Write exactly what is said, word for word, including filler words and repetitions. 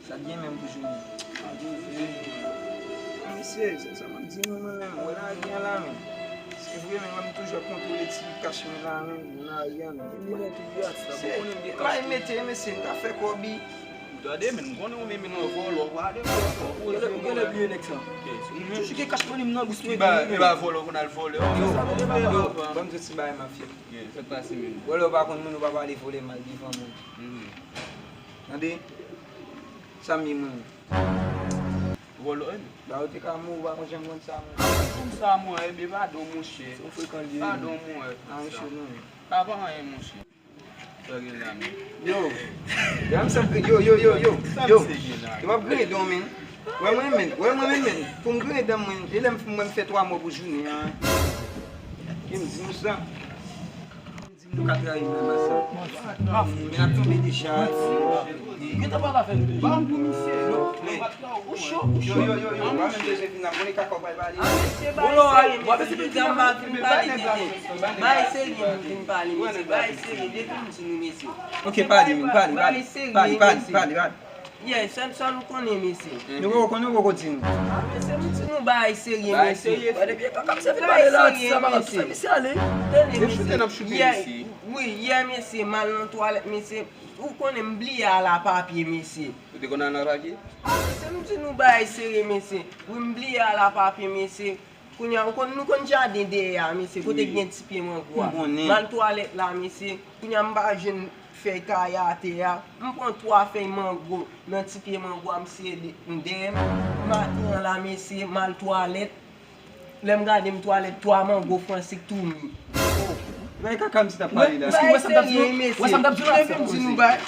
Sa t gen menm pou jounen. Mesye, se sa m ap di nou, mwen menm, wè lari a la, men. Se vre, men mwen m toujou ap kontwole ti kach mwen la, men, nan lari a, men. Se pa mete, mesye, m ta fè kòb. Gade, men, m konnen ou menm nan vòlò, gade, vòlò. Ou genlè bliye nèg sa. Toujou gen kach mwen nan bous mwen. Ki ba, ki ba vòlò konn al vòlè. Yo, yo, ban m di w ti bagay, mafya. Sa k pase, men? Vòlè, ou pa konn moun, ou pa pale vòlè mal devan moun. Tande? Sa m ye mwen. Vòlò, wi. Ba yo te ka mouri, ou pa konn janm konn sa, mwen. Konn sa, mwen, ebyen, padon, monchè. Se yon frekan li ye. Padon, mwen. Anyen cho, non. Pa, pa anyen, monchè. Sa gen la, men. Yo. Yo, yo, yo, yo, yo. Yo. Yo, m ap griyen dan, men. Wè mwen, men. Wè mwen, men, men. Pou m griyen dan, mwen. E lè m, mwen, m fè twa mò pou jounen an. Ki m di nou sa. Di m nou ka trayi menm sa. Men ap tonbe deja. Gentan pale avè nou deja. Ban m pou misye. Ou cho, ou cho. Yo, yo, yo, yo. Mwen menm bezwen vin la. Konnen kaka w pral pale. Mesye, bay serye, mesye. Jodi a m pa vin pale tenten. Bay serye, m vin pale, mesye. Bay serye, depi m di nou, mesye. Ok, pale, men, pale, pale. Pale, pale, pale, pale. Yeah, sèl sa nou konnen, mesye. Nou poko konnen, ou poko di nou. Ah, mesye, m di nou bagay serye, mesye. Bagay serye, mesye. Tande, mesye. Wi, yè, mesye, m al nan twalèt, mesye. Ou konnen m bliye al a papye, mesye. Ou te konn al a papye? Ah, mesye, m di nou bagay serye, mesye. Wi, m bliye al a papye, mesye. Kounye a, ou konn, nou konn jaden dèyè a, mesye, kote k gen ti pye mango a. M al twalèt la, mesye. Kounye a, m pa jwenn fèy kaya atè a. M pran twa fèy mango nan ti pye mango a, m sere de, m dèyè m. Maten an la, mesye, m al twalèt. Lè m gade m twalèt, twa mango franse k tou mi. Bay kaka m ti t ap pale la. Bay serye, mesye. Depi m di nou bay.